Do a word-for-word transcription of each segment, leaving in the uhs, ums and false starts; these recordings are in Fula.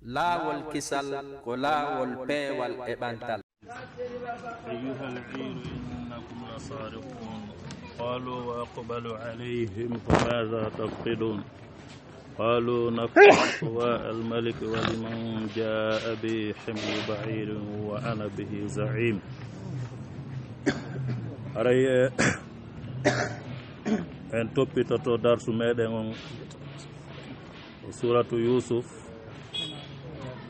Laawol kisal ko laawol peewal e ɓantal. أيها العير إنكم لسارقون. قالوا وأقبلوا عليهم فماذا تفقدون؟ قالوا نفقد سواع الملك ولمن جاء به حمل بعير وأنا به زعيم. Haray, eh, en toppitoto darsu meɗen on, suratu Yusuf,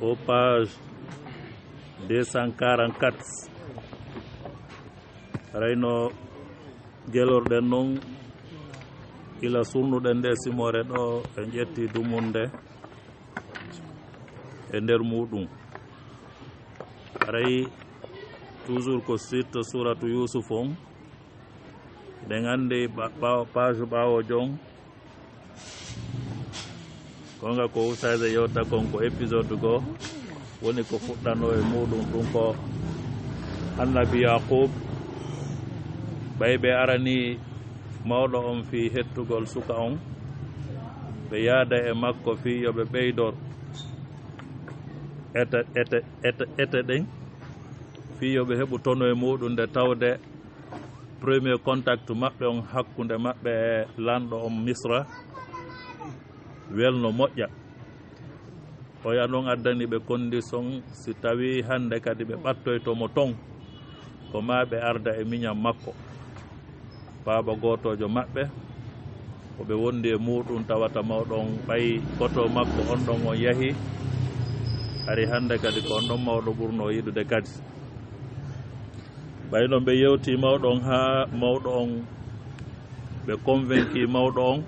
o page deux cent quarante-quatre. Haray no gelorɗen non, ila surnuɗen nde simoore ɗo, en ƴetti dumunde e nder muɗum. Haray toujours ko sirto suratu Yusuf on. Eɗen anndi ɓa-, ɓaawo, page ɓaawo jon, ko nga ko Oustaz yewta kon ko épisode goo, woni ko fuɗɗanoo e muɗum, ɗum ko Annabi Yaqub, ɓay ɓe arani mawɗo on fii hettugol suka on, ɓe yaada e makko fii yo ɓe ɓeydor ete, ete, ete, ete ɗen, fii yo ɓe heɓu tono e muɗum, nde tawde premier contact maɓɓe on hakkunde maɓɓe e lanɗo on Misra welno moƴƴa. Oya non addani ɓe condition, si tawi hannde kadi ɓe ɓattoyto mo ton, ko maa ɓe arda e miñan makko. Baaba gootoojo maɓɓe, ko ɓe wondi e muɗum, tawata mawɗo on ɓay goto makko on ɗon on yahi, hari hannde kadi ko on ɗon mawɗo ɓurnoo yiɗude kadi. Ɓay non ɓe yewti mawɗo on haa mawɗo on, ɓe convaincu mawɗo on,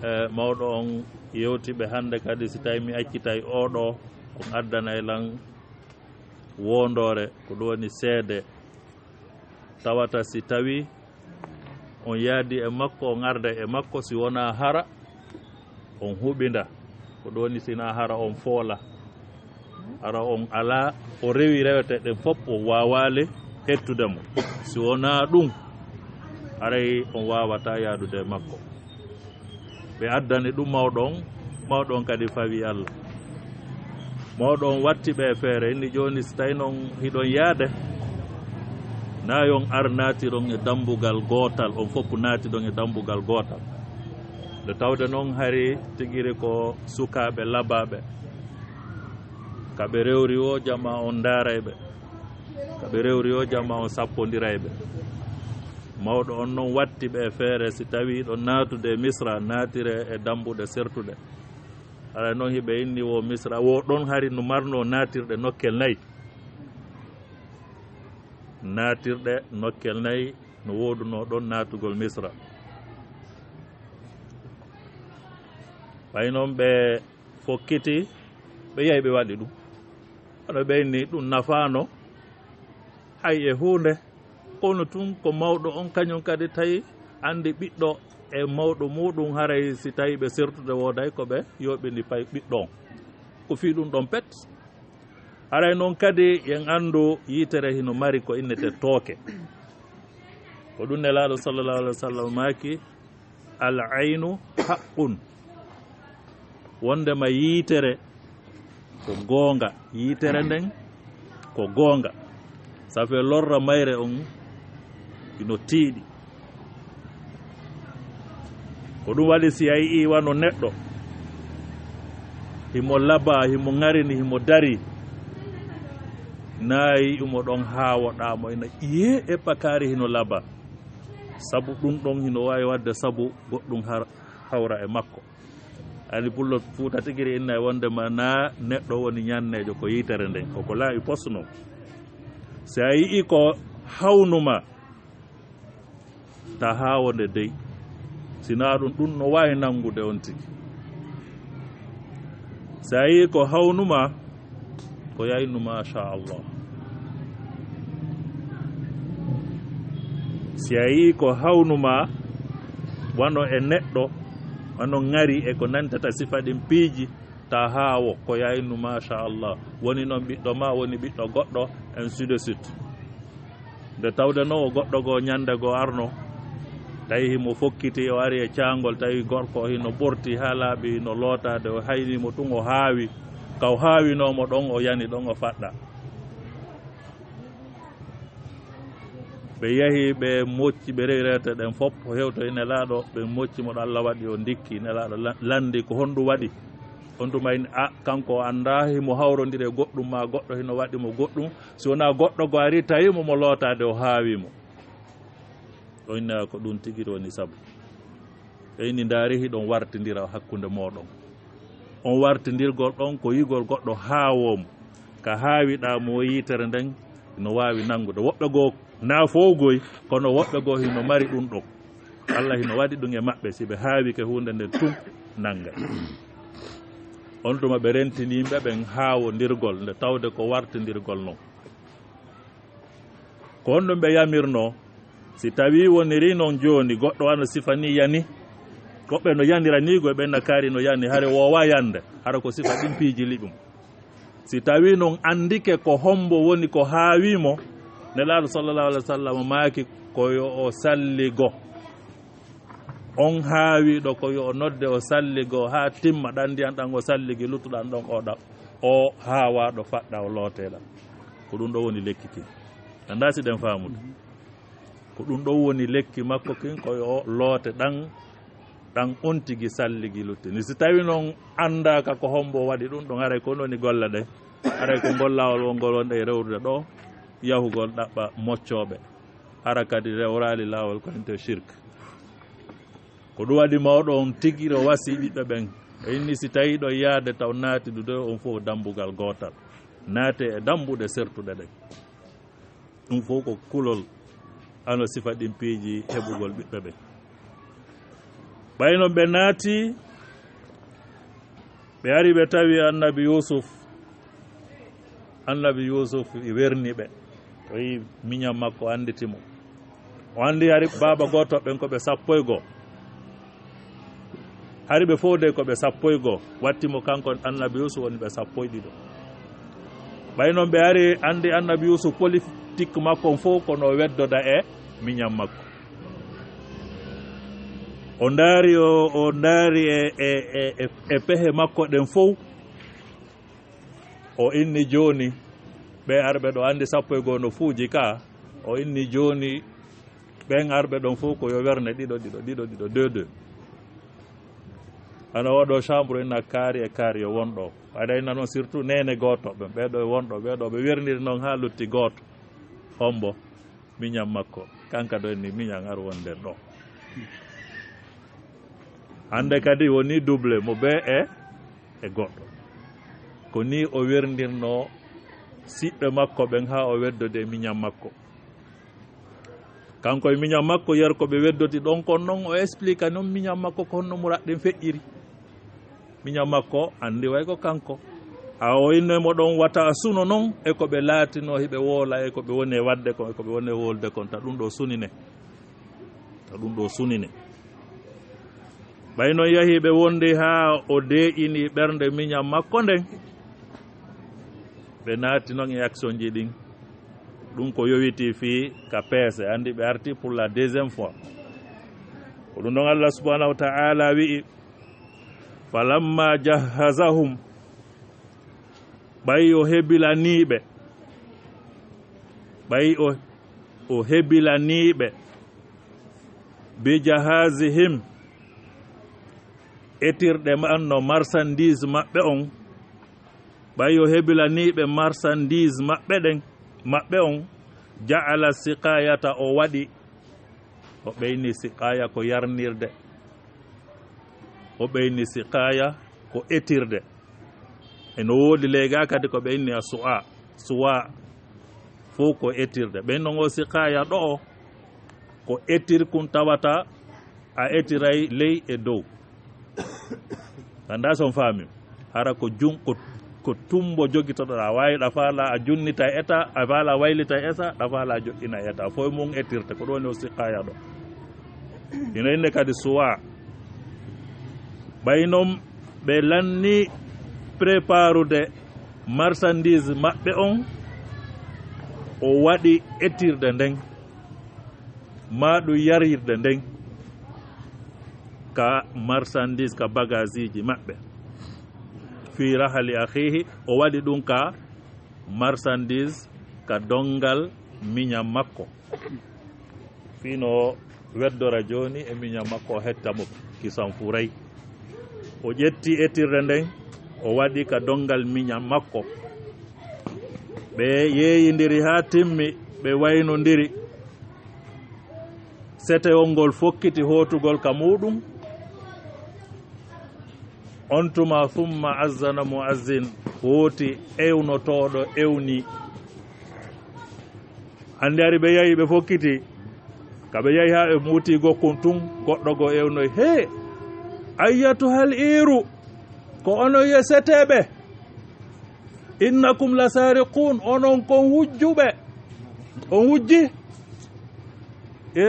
e mawɗo on yewti ɓe hannde kadi, si tawi mi accitay oo ɗoo, on addanay lan woondoore, ko ɗum woni seede, tawata si tawi on yaadi e makko, on arda e makko, si wonaa hara on huɓinda, ko ɗum woni si naa hara on foola, hara on alaa, o rewi rewete ɗen fof, o waawaali hettude mo. Si wonaa ɗum, haray on waawataa yaadude e makko. Ɓe addani ɗum mawɗo on, mawɗo on kadi fawi Alla. Mawɗo on watti ɓe e feere, inni jooni si tawi non hiɗon yaade, naa yo on ar naatiron e dambugal gootal, on fof naatiron e dambugal gootal. Nde tawde non hari tigiri ko sukaaɓe labaaɓe, ka ɓe rewri o jama on ndaaray ɓe, ka ɓe rewri o jama on sappondiray ɓe. Mawɗo on non watti ɓe e feere, si tawi hiɗon naatude e Misra, naatire e dambuɗe sertuɗe. Haray non hiɓe inni wo Misra, wo ɗon hari no marnoo naatirɗe nokkel nay. Naatirɗe nokkel nay no woodunoo ɗon naatugol Misra. Ɓay non ɓe fokkiti, ɓe yahi ɓe waɗi ɗum. Kono ɓe inni ɗum nafaano hay e huunde. Kono tun ko mawɗo on, kañum kadi tawi anndi ɓiɗɗo e mawɗo muɗum, haray si tawi ɓe sertude wooday ko ɓe yooɓini pay ɓiɗɗo on. Ko fii ɗum ɗon pet. Haray non kadi yen anndu yitere hino mari ko innete tooke. Ko ɗum Nelaaɗo sallallahu alaihi wasallam maaki, "Al aynu haqqun." Wondema yitere ko goonga, yitere nden ko goonga. Ça fait lorra mayre on ino tiiɗi. Ko ɗum waɗi si a yi'ii wano neɗɗo, himo laba, himo ŋarini, himo dari, naa yi'umo ɗon haawoɗaa mo, ina ƴiyee e pakaari hino laba. Sabu ɗum ɗon hino waawi waɗde sabu goɗɗum har-, hawra e makko. Ani pullo Fuuta tigiri inna e wonde ma naa neɗɗo woni ñanneejo ko yitere nden. Ko ko laaɓi posno. Si a yi'ii ko hawnu ma, ta haawo nde dey. Sinaa ɗum, ɗum no waawi nanngude on tigi. Si a yi'ii ko hawnu ma, ko yaynu, masha Allah. Si a yi'ii ko hawnu ma, wano e neɗɗo, wano ŋari e ko nantata sifa ɗin piiji, ta haawo, ko yaynu, masha Allah. Woni noon ɓiɗɗo ma, woni ɓiɗɗo goɗɗo, ainsi de suite. Nde tawde noon o goɗɗo goo ñande goo arno, tawi himo fokkiti, o ari e caangol, tawi gorko hino ɓorti haa laaɓi, hino lootaade, o hayni mo tun, o haawi. Ka o haawinoo mo ɗon, o yani ɗon, o faɗɗa. Ɓe yahi, ɓe mocci, ɓe rewi rewte ɗen fof, o hewtoyi Nelaaɗo, ɓe mocci mo ɗo Allah waɗi o ndikki. Nelaaɗo la-, lanndi ko honɗum waɗi. On tuma en, a, kanko o anndaa himo hawrondiri e goɗɗum, maa goɗɗo hino waɗi mo goɗɗum. Si wonaa goɗɗo go ari tawi mo, mo lootaade, o haawi mo. O inni ko ɗum tigi woni sabu. Ɓe inni ndaari hiɗon wartindira hakkunde mooɗon. On wartindirgol ɗon ko yigol goɗɗo haawoo mo. Ka haawiɗaa mo yitere nden no waawi nanngude. Woɓɓe goo naa fowgoy, kono woɓɓe goo hino mari ɗum ɗon. Allah hino waɗi ɗum e maɓɓe, si ɓe haawike huunde nden tun nannga. On tuma ɓe rentini yimɓe ɓen haawondirgol nde tawde ko wartindirgol non. Ko honɗum ɓe yamirnoo? Si tawii woniri non jooni, goɗɗo wano sifa nii yani, woɓɓe no yanira nii, goy ɓen na kaari no yani, hare woowa yande, hara ko sifa ɗin piiji liɓum. Si tawii non anndike ko hombo woni ko haawi mo, Nelaaɗo sallallahu alaihi wasallam maaki ko yo o salligo. On haawiiɗo ko yo o nodde o salligo haa timma, ɗan ndiyan ɗan o salligi, luttuɗan ɗon o ɗa-, o haawaaɗo faɗɗa o looteeɗa. Ko ɗum ɗo woni lekki kin. Anndaa si ɗen faamude. Ko ɗum ɗo woni lekki makko kin, ko yo o loote ɗan, ɗan on tigi salligi lutti. Ni si tawi non anndaaka ko hombo waɗi ɗum ɗon, haray ko non woni golle ɗe. Haray ko ngol laawol wongol wonde e rewrude ɗo, yahugol ɗaɓɓa moccooɓe. Hara kadi rewraali laawol ko ente shirk. Ko ɗum waɗi mawɗo on tigi ɗo wasi ɓiɓɓe ɓen. O inni si tawi ɗo yaade taw naati dude on fof dambugal gootal. Naate e dambuɗe sertuɗe ɗen. Ɗum fof ko kulol ano sifa ɗin piiji heɓugol ɓiɓɓe ɓen. Ɓay non ɓe naati, ɓe ari ɓe tawi Annabi Yuusuf. Annabi Yuusuf e werni ɓe. O yi miñan makko annditi mo. O anndi hari baaba gooto ɓen ko ɓe sappo e goo. Hari ɓe fof de ko ɓe sappo e goo. Watti mo kanko Annabi Yuusuf woni ɓe sappo e ɗiɗo. Ɓay non ɓe ari anndi Annabi Yuusuf politique makko on fof kono o weddoda e miñan makko. O ndaari, o, o ndaari e, e, e, e, e pehe makko ɗen fof. O inni jooni, ɓe arɓe ɗo anndi sappo e goo no fuuji ka, o inni jooni, ɓen arɓe ɗon fof ko yo werne ɗiɗo, ɗiɗo, ɗiɗo, ɗiɗo, deux, deux. Ana oɗo chambre ina kaari e kaari yo won ɗo. Aɗa ina noon surtout neene gooto, ɓen ɓee ɗo e won ɗo, ɓee ɗo ɓe werniri noon haa lutti gooto. Hombo? Miñan makko. Kanka ɗo inni miñan ar won nder ɗo. Hannde kadi woni double mo bee e, e goɗɗo. Ko nii o werndirnoo siɓɓe makko ɓen haa o weddode e miñan makko. Kanko e miñan makko, yer ko ɓe weddoti ɗon kon non, o explique non miñan makko ko honno muraɗɗen feƴƴiri. Miñan makko anndi way ko kanko. A o inno e mo ɗon wata a suno non e ko ɓe laatinoo hiɓe woola e ko ɓe woni e waɗde kon e ko ɓe woni e wolde kon, ta ɗum ɗo sunine. Ta ɗum ɗo sunine. Ɓay non yahi ɓe wondi haa o deeƴini ɓernde miñan makko nden. Ɓe naati non e action ji ɗin. Ɗum ko yowiti fii ka peese, anndi ɓe arti pour la deuxième fois. Ko ɗum ɗon Allah subhanahu wa ta'ala wi'i, "Falamma jahhazahum," ɓay o hebilanii ɓe, ɓay o, o hebilanii ɓe, "bi jahazihim," etirɗe man no marchandise maɓɓe on, ɓay o hebilanii ɓe marchandise maɓɓe ɗen, maɓɓe on, "ja'ala siqayata," o waɗi, o ɓeyni siqaya ko yarnirde, o ɓeyni siqaya ko etirde. Eno woodi leyga kadi ko ɓe inni a su'a, suwa, fof ko etirde. Ɓen non o siqaya ɗo o, ko etir kun tawata a etiray ley e dow. Anndaa si on faami. Hara ko jun-, ko, ko tumbo jogitoɗaa. A waawi ɗa faala a junnita eta, a faala a waylita eta, ɗa faala a joɗɗina eta. Fof e mun etirte, ko ɗum woni o siqaya ɗo. Ina innde kadi suwa. Ɓay non ɓe lanni préparude marchandise maɓɓe on, o waɗi etirde nden, maa ɗum yarirde nden, ka marchandise, ka bagage ji maɓɓe. Fi rahali akhihi, o waɗi ɗum ka marchandise, ka donngal miña makko. Fii no weddora jooni e miña makko, o hetta mo kisan furay. O ƴetti etirde nden, o waɗi ka donngal miña makko. Ɓe yeeyindiri haa timmi, ɓe waynondiri. Setewol ngol fokkiti hootugol ka muuɗum. On tuma, summa azzana muazzin, hooti ewnotooɗo ewni. Anndi ari ɓe yahi, ɓe fokkiti. Ka ɓe yahi haa ɓe muuti gokkun tun, goɗɗo goo ewnoyi, "Hee, ayyatuhal iiru, ko onon yo seteeɓe? Innakum la saariquun, onon kon wujjuɓe." On wujji? E,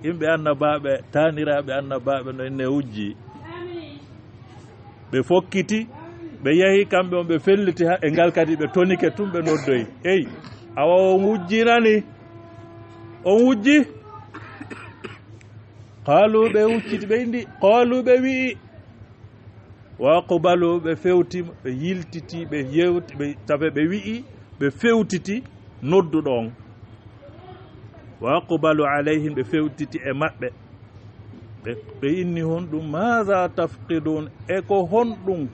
yimɓe annabaaɓe, taaniraaɓe annabaaɓe no inne wujji. Ɓe fokkiti, ɓe yahi kamɓe on, ɓe felliti haa e ngal kadi, ɓe tonike tun, ɓe noddoyi. Ey, awa on wujjinani? On wujji? Qaalu, ɓe hucciti, ɓe inni, qaalu, ɓe wi'i, wa aqbalu, ɓe fewti, ɓe yiltiti, ɓe yewti, ɓe, tawi ɓe wi'i, ɓe fewtiti nodduɗo on. Wa aqbalu alayhim, ɓe fewtiti e maɓɓe. Ɓe, ɓe inni honɗum, "Maaza tafqidun?" E ko honɗum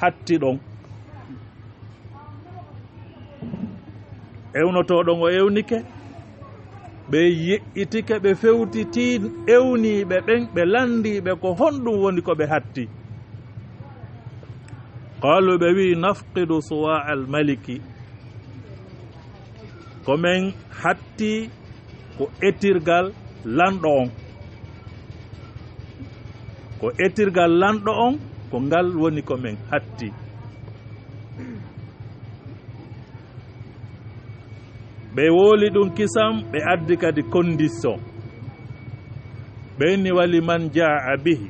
hatti ɗon? Ewnotooɗo ngo ewnike, ɓe yeƴƴitike, ɓe fewtiti ewniiɓe ɓen, ɓe lanndii ɓe ko honɗum woni ko ɓe hatti. Qaalu, ɓe wi'i, "Nafqidu suwaa al maliki." Ko men hatti ko etirgal lanɗo on. Ko etirgal lanɗo on, ko ngal woni ko men hatti. Ɓe wooli ɗum kisan, ɓe addi kadi condition. Ɓe inni, "Wali man jaa bihi."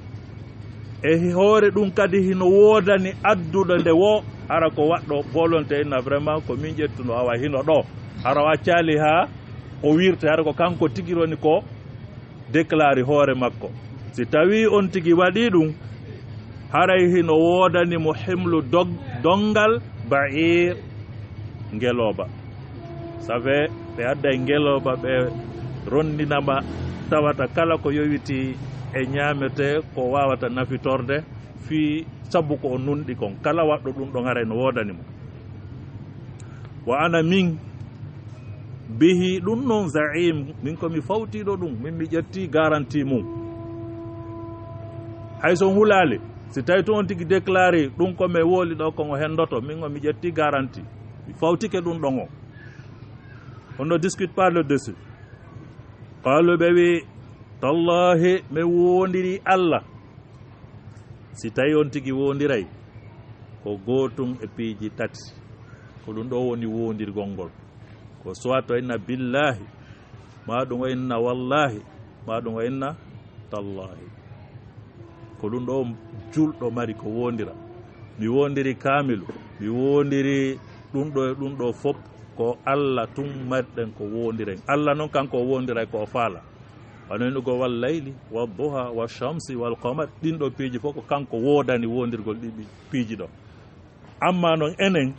E hoore ɗum kadi hino woodani adduɗo nde wo, hara ko waɗɗo volonté inna vraiment ko min ƴettuno awa hino ɗo. Hara o accaali haa o wirte, hara ko kanko tigi woni ko déclare hoore makko. Si tawii on tigi waɗii ɗum, haray hino woodani mo himlu dog-, donngal ba'iir, ngelooba. Ça fait, ɓe adday ngelooba, ɓe rondinama, tawata kala ko yowiti e ñaamete ko waawata nafitorde, fii sabu ko o nunɗi kon. Kala waɗɗo ɗum ɗon haray no woodani mo. Wa ana min bihi, ɗum non za'im, min ko mi fawtiiɗo ɗum, min mi ƴetti garanti mum. Hay so on hulaali, si tawi to on tigi déclaré ɗum ko mi wooli ɗo, ko ngo hendoto, min o mi ƴetti garanti. Mi fawtike ɗum ɗon o. On ne discute pas le dessus. Qaalu, ɓe wi, "Tallahi, mi woondiri Allah." Si tawi on tigi woondiray, ko gootun e piiji tati. Ko ɗum ɗo woni woondirgol ngol. Ko soit o inna billahi, maa ɗum o inna wallahi, maa ɗum o inna tallahi. Ko ɗum ɗo julɗo mari ko woondira. Mi woondiri kaamilu, mi woondiri ɗum ɗo e ɗum ɗo fop, ko Allah tun marɗen ko woondiren. Allah non kanko o woondiray ko o faala. Wano innugol wal layli, wal duha, wal shamsi, wal qamar, ɗin ɗo piiji fof ko kanko woodani woondirgol ɗi ɓi-, piiji ɗo. Amma non enen,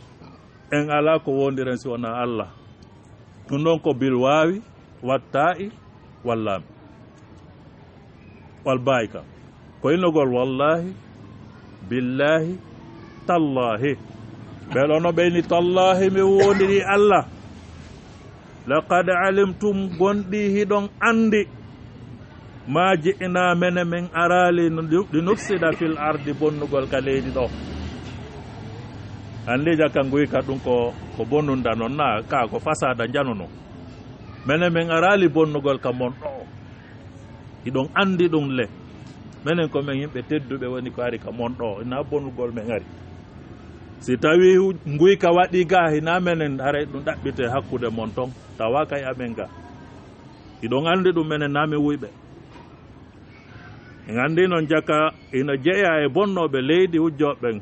en alaa ko woondiren si wonaa Allah. Ɗum ɗon ko bil waawi, wat taa'i, wal laami. Wal baa'i ka. Ko innugol wallaahi, billaahi, tallaahi. Ɓe ɗon no ɓe inni, "Tallaahi, mi woondiri Allah. Laqad alimtum, gonɗi hiɗon anndi. Ma ji'na, mene men araali no li, li nufsida fil ardi, bonnugol ka leydi ɗo." Anndi jaka nguyka ɗum ko, ko bonnunda non na, ka ko fasada njanono. Mene men araali bonnugol ka mon ɗo. Hiɗon anndi ɗum le. Menen ko men yimɓe tedduɓe woni ko ari ka mon ɗo. Ina bonnugol men ari. Si tawi nguyka waɗi ga, hina menen haray ɗum ɗaɓɓite hakkunde mon ton. Tawa kay amen ga. Hiɗon anndi ɗum menen na men wuyɓe. En anndi non jaka ina jeya e bonnooɓe leydi wujjooɓe ɓen.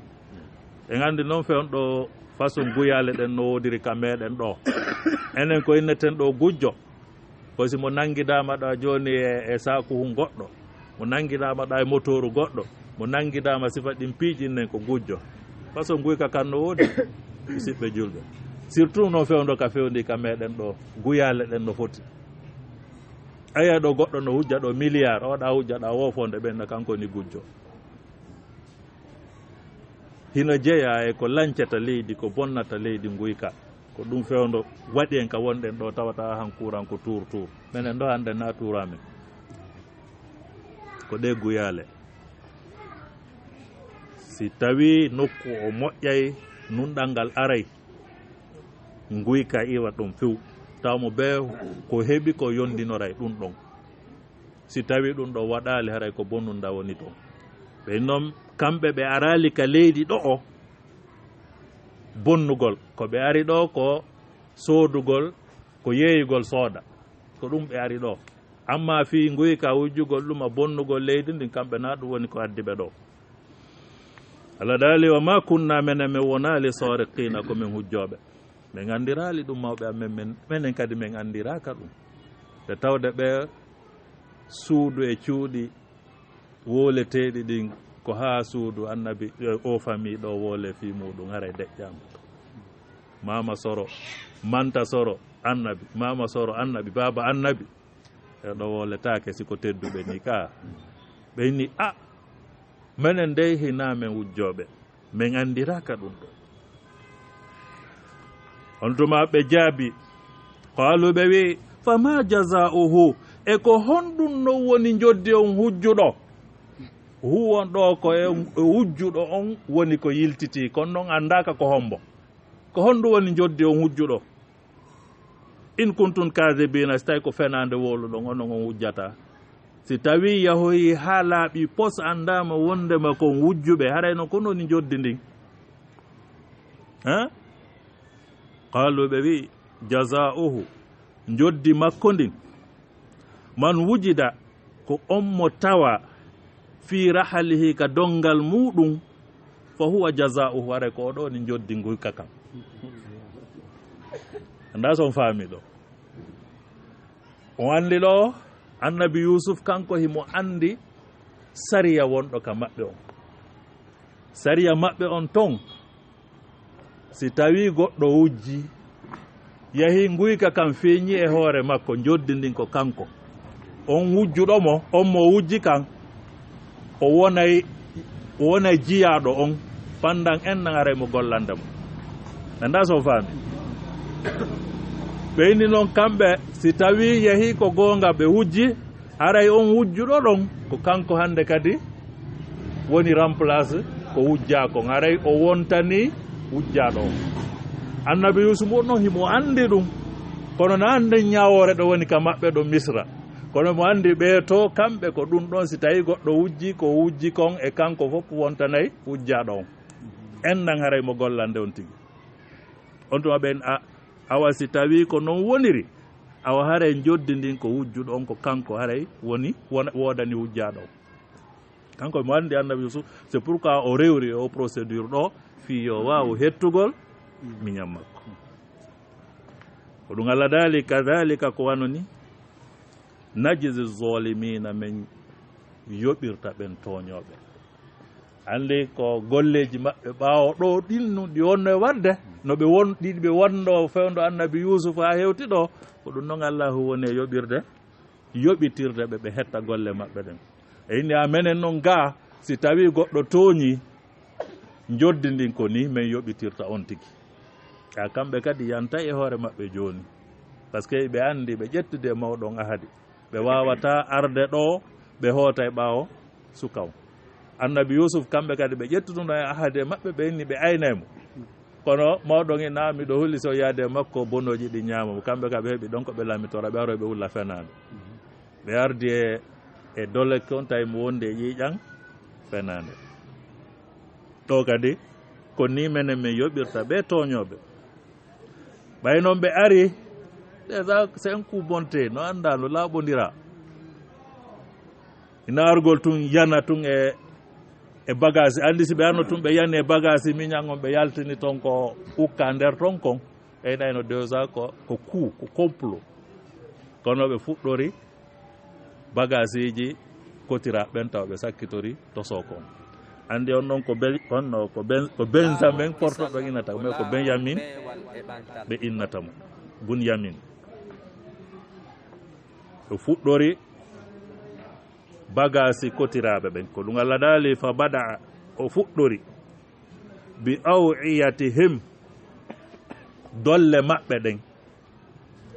En anndi non fewndo façon guyaale ɗen no woodiri ka meɗen ɗo. Enen ko inneten ɗo gujjo. Ko si mo nanngidaama ɗa jooni e, e saaku hun goɗɗo, mo nanngidaama ɗa e motooru goɗɗo, mo nanngidaama sifa ɗin piiji nen ko gujjo. Façon nguyka kan no woodi, musidɓe julɓe. Surtout no fewndo ka fewndi ka meɗen ɗo, guyaale ɗen no foti. Aya ɗo goɗɗo no hujja ɗo milliard, o ɗa hujja ɗa wofonde ɓen na kanko ni gujjo. Hino jeyaa e ko lancata leydi, ko bonnata leydi nguyka. Ko ɗum fewndo waɗi en ka wonɗen ɗo tawata han kuuran ko tuur tuur. Menen ɗo hannde na tuura men. Ko ɗe guyaale. Si tawii nokku o moƴƴay, nunɗal ngal aray, nguyka iwa ɗum few. Tawa mo bee ko heɓi ko yondinoray ɗum ɗon. Si tawii ɗum ɗo waɗaali, haray ko bonnunda woni ton. Ɓe non, kamɓe ɓe araali ka leydi ɗo o bonnugol. Ko ɓe ari ɗo ko soodugol, ko yeeyugol sooda. Ko ɗum ɓe ari ɗo. Amma fii nguyka wujjugol ɗum a bonnugol leydi ndin, kamɓe na ɗum woni ko addi ɓe ɗo. Allah daali, "Wa ma kunna, menen men wonaali sariqina ko men hujjooɓe." Men anndiraali ɗum mawɓe amen, men, menen kadi men anndiraaka ɗum. Ɓe tawde ɓe suudu e cuuɗi wooleteeɗi ɗin ko haa suudu annabi, e, o famii ɗo woole fii muuɗum, haray deƴƴaama. Maama Soro, Manta Soro, annabi, Maama Soro, annabi, baaba annabi. E ɗo wooletaake si ko tedduɓe ni ka. Ɓe ni, "A, menen dey hinaa men wujjooɓe, men anndiraaka ɗum ɗo." On tuma ɓe jaabi, qaalu, ɓe wi'i, "Fama jazaa'uhu, e ko honɗum non woni njoddi on hujjuɗo?" Huwon ɗo ko e, e wujjuɗo on woni ko yiltitii, kono non anndaaka ko hombo. Ko honɗum woni njoddi on hujjuɗo? In kuntum kaadibina, si tawi ko fenaande wowluɗon, onon on wujjata. Si tawi yahoyi haa laaɓi pos, anndaama wondema kon wujjuɓe, haray non ko non woni njoddi ndin. Ha? Qaalu, ɓe wi'i, "Jazaa'uhu, njoddi makko ndin, man wujida, ko on mo tawa, fii rahalihi, ka donngal muuɗum, fa huwa jazaa'uhu, haray ko o ɗo woni njoddi nguyka kan." Anndaa si on faami ɗo. On anndi ɗo, annabi Yuusuf kanko himo anndi sariya wonɗo ka maɓɓe on. Sariya maɓɓe on ton, si tawii goɗɗo wujji, yahi nguyka kan feeñi e hoore makko, njoddi ndin ko kanko. On wujjuɗo mo, on mo wujji kan, o wonay, o wonay jiyaaɗo on, pandan en nan haray mo gollande mo. Anndaa si on faami. Ɓe inni non kamɓe, si tawii yahi ko goonga ɓe wujji, haray on wujjuɗo ɗon, ko kanko hannde kadi woni remplace ko wujjaa kon. Haray o wontanii wujjaaɗo on. Annabi Yuusuf on non himo anndi ɗum, kono na anndi ñaawoore ɗo woni ka maɓɓe ɗo Misra. Kono mo anndi ɓee to kamɓe ko ɗum ɗon, si tawii goɗɗo wujji ko wujji kon e kanko fof wontanay wujjaaɗo on. En nan haray mo gollande on tigi. On tuma ɓen, a, awa si tawii ko non woniri, awa haray njoddi ndin ko wujjuɗo on, ko kanko haray woni, wona, woodani wujjaaɗo on. Kanko mo anndi annabi Yuusuf, c'est pourquoi o rewri o procédure ɗo, fii yo waawu hettugol miñan makko. Ko ɗum Allah daali, "Kadhalika, ko wano ni, najzi zolimiina, men yoɓirta ɓen tooñooɓe." Anndi ko golleeji maɓɓe ɓaawo ɗo ɗin nu-, ɗi wonno e waɗde, no ɓe won-, ɗiɗi ɓe wonno fewndo annabi Yuusuf haa hewti ɗo, ko ɗum non Allaahu woni e yoɓirde, yoɓitirde ɓe, ɓe hetta golle maɓɓe ɗen. E inni a menen non gaa, si tawii goɗɗo tooñii, njoddi ndin ko ni men yoɓitirta on tigi. Kaa kamɓe kadi yantay e hoore maɓɓe jooni. Parce que ɓe anndi ɓe ƴettude e mawɗo on ahadi. Ɓe waawataa arde ɗo, ɓe hootay ɓaawo suka on. Annabi Yuusuf, kamɓe kadi ɓe ƴettuduno e ahadi e maɓɓe, ɓe inni ɓe aynay mo. Kono mawɗo on ina, miɗo huli so yaade e makko bonooji ɗi ñaama mo. Kamɓe kadi ɓe heɓi ɗon ko ɓe lamitora, ɓe aroy ɓe wulla fenaande. Ɓe ardi e, e dolek on, tawi mo wondi e ƴiiƴan fenaande. Ɗo kadi, ko ni menen min yoɓirta ɓe tooñooɓe. Ɓay non ɓe ari, déjà c'est un coup monté, no anndaa, no laaɓondiraa. Ina argol tun, yana tun e, e bagage. Anndi si ɓe arno tun, ɓe yani e bagage, miñan on ɓe yaltini ton ko ukka nder ton kon. Ɓeynayno déjà ko, ko coup, ko complot. Kono ɓe fuɗɗori bagaasiiji kotira ɓen tawa ɓe sakkitori tosoo kon. Anndi on ɗon ko Bel-, on no ko Ben-, ko Benjamin portoɗo innata, mais ko Benyamin ɓe innata mo. Bunyamin. O fuɗɗori bagaasi kotiraaɓe ɓen. Ko ɗum Allah daali, fa bada'a, o fuɗɗori bi aw'iyatihim, dolle maɓɓe ɗen,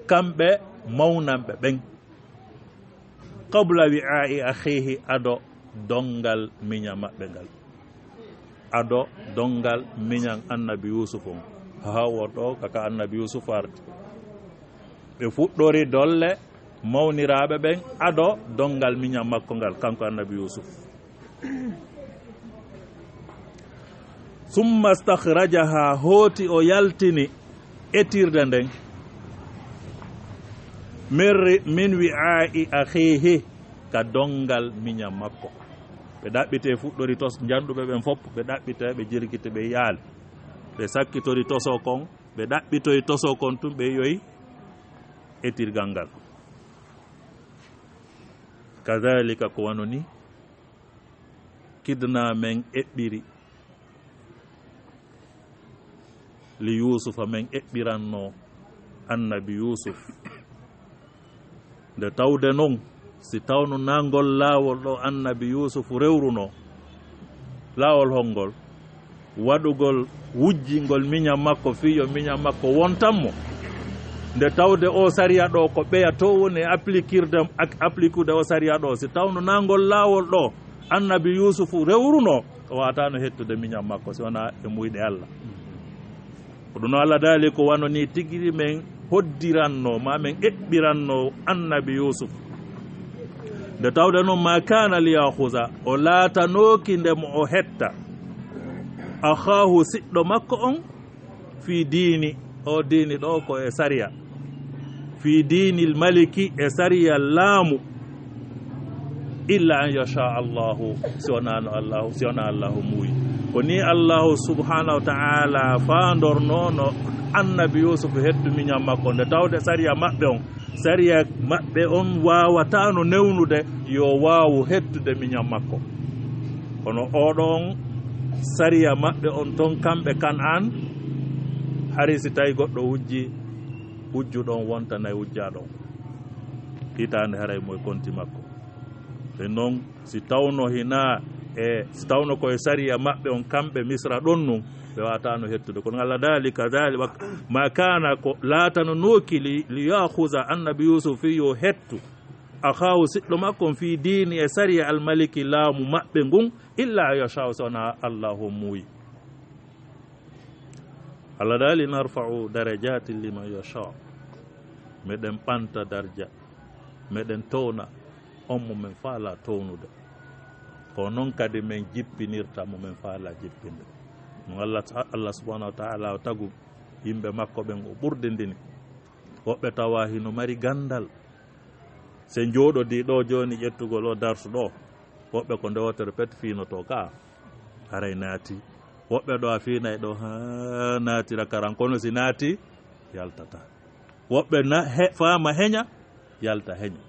kamɓe mawnanɓe ɓen, qabla wi'a'i akhihi, ado donngal miña maɓɓe ngal, ado donngal miñan annabi Yuusuf on, haa woto ka, ka annabi Yuusuf ardi. Ɓe fuɗɗori dolle mawniraaɓe ɓen ado donngal miñan makko ngal, kanko annabi Yuusuf. Summa stakhrajaha, hooti o yaltini etirde nden, min ri-, min wi'a'i akhihi, ka donngal miñan makko. Ɓe ɗaɓɓiti, fuɗɗori tos-, njanɗuɓe ɓen fof, ɓe ɗaɓɓita, ɓe jirkiti, ɓe yaali. Ɓe sakkitori toso kon, ɓe ɗaɓɓitoyi toso kon tun, ɓe yoyi etirgal ngal. Kadhalika, ko wano ni, kidna men eɓɓiri li Yuusufa, men eɓɓiranno annabi Yuusuf. Nde tawde non, si tawno na ngol laawol ɗo annabi Yuusuf rewruno, laawol hongol? Waɗugol wujjingol miñan makko, fii yo miñan makko wontan mo. Nde tawde o sariya ɗo ko ɓeya to woni e applikirde, ak-, applikude o sariya ɗo, si tawno na ngol laawol ɗo annabi Yuusufu rewruno, o waataano hettude miñan makko, si wonaa e muuyɗe Allah. Ko ɗum no Allah daali, ko wano ni tigi men hoddiranno, ma men eɓɓiranno annabi Yuusuf. Nde tawde non, ma kana li ya'khuza, o laatanooki nde mo o hetta, akhaahu, siɗɗo makko on, fii diini, o diini ɗo ko e sariya, fii diinil maliki, e sariya laamu, illa an yasha Allahu, si wonaa no Allahu, si wonaa Allahu muuyi. Ko ni Allahu subhanahu wa ta'ala faandornoono annabi Yuusuf hettu miñan makko, nde tawde sariya maɓɓe on, sariya maɓɓe on waawataano newnude yo waawu hettude miñan makko. Kono oɗon sariya maɓɓe on ton, kamɓe Kan'aan, hari si tawi goɗɗo wujji, wujjuɗo on wontanay wujjaaɗo on. Hitaande haray mo e konti makko. Ɓe non, si tawno hina e, si tawno ko e sariya maɓɓe on kamɓe Misra ɗon nun, ɓe waataano hettude. Kono Allah daali, kadhali-, wa-, ma kana, ko laatanonooki li, li ya'khuza, annabi Yuusuf, fii yo hettu, akhaahu, siɗɗo makko on, fii diini, e sariya almaliki, laamu maɓɓe ngun, illa an yasha, si wonaa Allahu on muuyi. Allah daali, narfa'u darajatin liman yasha. Meɗen ɓanta darja, meɗen towna on mo men faalaa townude. Ko non kadi men jippinirta mo men faalaa jippinde. No Allah, Allah subhanahu wa ta'ala o tagu yimɓe makko ɓen, o ɓurdindini. Woɓɓe tawa hino mari gandal. Se njooɗodii ɗo jooni ƴettugol o darsu ɗo, woɓɓe ko nde wootere pet fiinotoo ka, haray naati. Woɓɓe ɗo a fiinay ɗo, haa naatira karan, kono si naati, yaltata. Woɓɓe na-, he-, faama heña, yalta heña.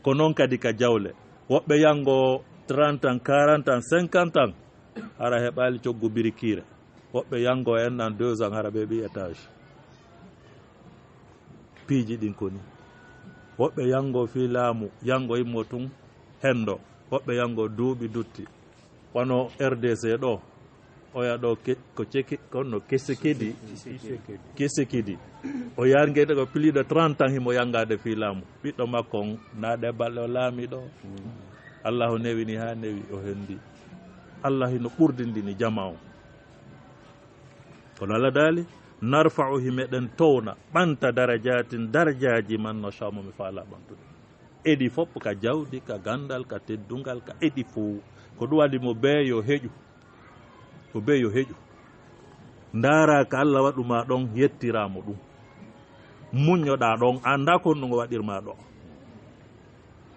Ko non kadi ka jawle. Woɓɓe yango trente ans, quarante ans, cinquante ans, hara heɓaali coggu birikiire. Woɓɓe yango en nan deux ans, hara ɓe ɓi étage. Piiji ɗin ko ni. Woɓɓe yango fii laamu, yango immo tun hendo. Woɓɓe yango duuɓi dutti. Wano R D C ɗo, oya ɗo ke-, ko ceke-, kono kese kedi. Kese kedi. O yarnge ko plus de trente ans himo yangaade fii laamu. Ɓiɗɗo makko on, na ɗe balɗe o laamiiɗo. Allahu newini haa newi, o hendi. Allah hino ɓurdindini jamaa on. Kono Allah daali, narfa'u, himeɗen towna, ɓanta, darajaatin, darajaaji, man nasha, mo mi faala ɓantude. Edi fof, ka jawdi, ka gandal, ka teddungal, ka edi fof. Ko ɗum waɗi mo bee yo heƴu. Mo bee yo heƴu. Ndaara ka Allah waɗu ma ɗon, yettira mo ɗum. Muññoɗaa ɗon, annda ko ɗum o waɗir ma ɗo.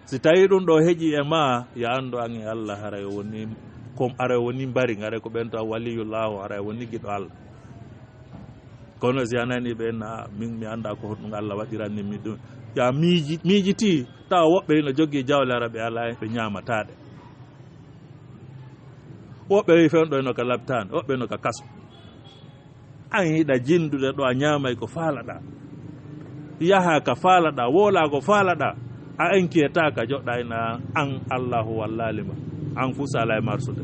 Si tawi ɗum ɗo heƴi e ma, ya anndu an e Allah, haray woni, kom-, haray woni mbari, haray ko ɓen taw waliyullahu, haray woni giɗo Allah. Kono si a nani ɓe na, min mi annda ko honɗum Allah waɗiranni mi ɗum. Ya miiji-, miijiti, tawa woɓɓe hino jogii jawle, hara ɓe alaa, ɓe ñaamataɗe. Woɓɓe wi fewndo no ka laptaan, woɓɓe no ka kaso. An hiɗa jindude ɗo, a ñaamay ko faalaɗaa, yaha ka faalaɗaa, woola ko faalaɗaa, a enkieta ka joɗɗa ina an Allahu wallaali ma. An fu sala e marsude.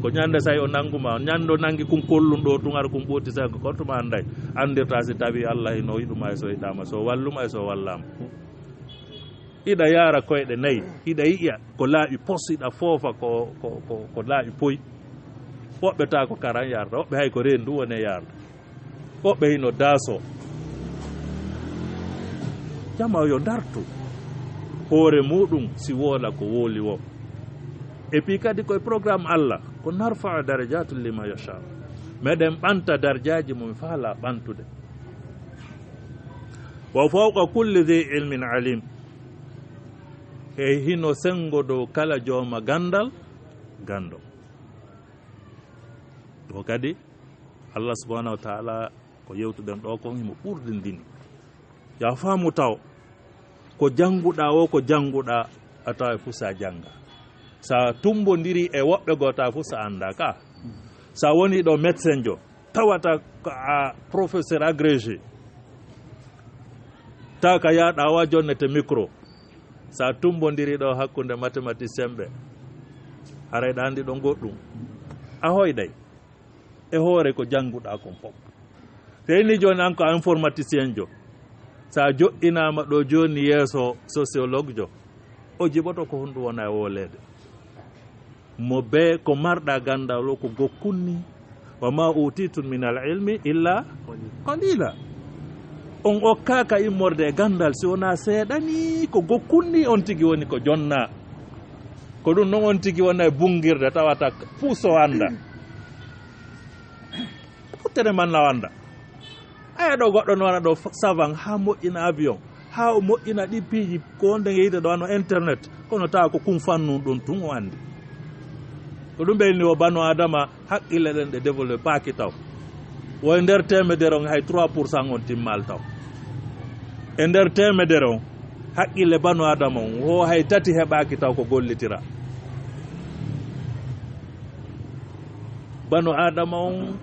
Ko ñande say o nanguma, ñando nangi kun kollun ɗo tun, ar kun ɓoti say ko kontuma anday. Andirta si tawi Allah ino yiɗuma e so yiɗama, so walluma e so wallama. Iɗa yaara koyɗe nayi, iɗa yi'a ko laaɓi pos, iɗa foofa ko, ko, ko, ko laaɓi poy. Woɓɓe taa ko karan yarta, woɓɓe hay ko reendu woni e yarda. Woɓɓe hino daaso. Jama yo dartu hoore muɗum si woola ko wooli wo. Et puis kadi koye programme Allah, ko narfa'u darajatun liman yasha. Meɗen ɓanta darjaaji mo mi faala ɓantude. Wa fawqa kulli dhi ilmin alim. E hino sengo dow kala jooma gandal, gando. Ɗo kadi, Allah subhanahu wa ta'ala, ko yewtuɗen ɗo kon, himo ɓurdindini. Ya faamu taw, ko janguɗaa o, ko janguɗaa, a tawa e fu sa janga. Sa tumbondiri e woɓɓe goo, tawa fu sa anda ka. Sa woni ɗo médecin jo, tawata ko a professeur agrégé. Tawa ka yaaɗa wa jonnete micro. Sa tumbondiri ɗo hakkunde mathématicien ɓe, haray ɗa andi ɗon goɗɗum. A hoyɗay e hoore ko janguɗaa kon fof. Te ni jooni an ko a informaticien jo. Sa joɗɗinaama ɗo jooni yeeso sociologue jo, o jiɓoto ko honɗum wona e wooleede. Mo bee ko marɗa gandal o ko gokkunni. Wa ma utitum min al ilmi illa qalila. On okkaaka immorde e gandal si wona seeɗa ni ko gokkunni, on tigi woni ko jonna. Ko ɗum non on tigi wona e bungirde tawata puso anda. Futtere man na wanda. Aya ɗo goɗɗo no wona ɗo savant ha moƴƴina avion, ha o moƴƴina ɗi piiji ko wonde nge yiide ɗo wano internet, kono tawa ko kun fannu ɗon tun o andi. Ko ɗum ɓe inni o banu adama haqqille ɗen ɗe développé paaki taw. Wo e nder temedere on hay trois pour cent on timmal taw. E nder temedere on haqqille banu adama on wo hay tati heɓaaki taw ko gollitira. Banu adama on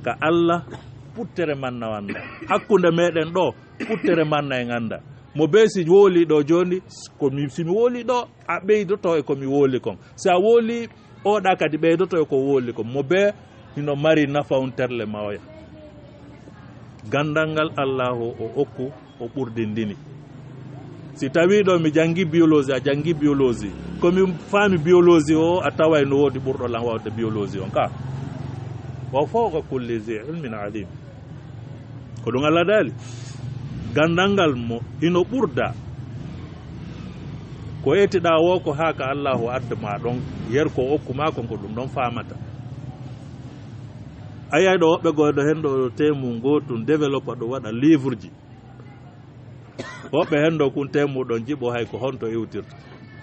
ka Allah puttere man na wanda. Hakkunde meɗen ɗo puttere man na en anda. Mo be si wooli ɗo jooni, ko mi, si mi wooli ɗo, a ɓeydoto e ko mi wooli kon. Si a wooli oɗa kadi ɓeydoto e ko wooli kon. Mo be hino mari nafa on terle mawoya. Gandal ngal Allahu o okku, o ɓurdindini. Si tawi ɗo mi jangi biologie, a jangi biologie. Ko mi faami biologie o, a taway no woodi ɓurɗo lan wawde biologie on ka. Wa fawqa kulli zi ilmin alim. Ko ɗum Allah daali. Gandal ngal mo hino ɓurda ko etiɗa wo ko haa ka Allahu adda ma ɗon, yer ko okku ma kon ko ɗum ɗon faamata. Ayay ɗo woɓɓe goyɗo hen ɗo temu ngotun développe ɗo waɗa livre ji. Woɓɓe hen ɗo kun temu ɗon jiɓo hay ko honto iwtirta.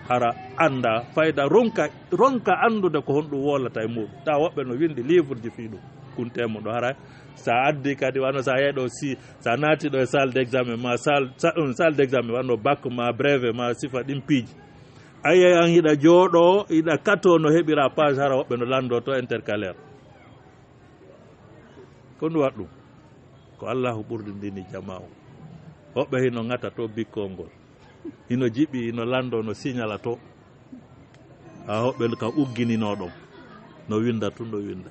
Hara anda fayda ronka, ronka andude ko honɗum wolata e muɗum. Ta woɓɓe no windi livre ji fii ɗum. Kun temu ɗo hara sa addi kadi wano sa yeɗo si, sa naati ɗo e salle d'examen ma, salle, sa-, um, salle d'examen wano bac ma, brevet ma, sifa ɗin piiji. Ayay an hiɗa jooɗo, hiɗa kato no heɓira page hara woɓɓe no lando to intercalaire. Ko ndu waɗɗum? Ko Allahu ɓurdindini jama o. Woɓɓe hino ŋata to bikkol ngol. Hino jiɓi, hino lando, no signala to. Ha woɓɓe ka ugginino ɗon. No winda tun, no winda.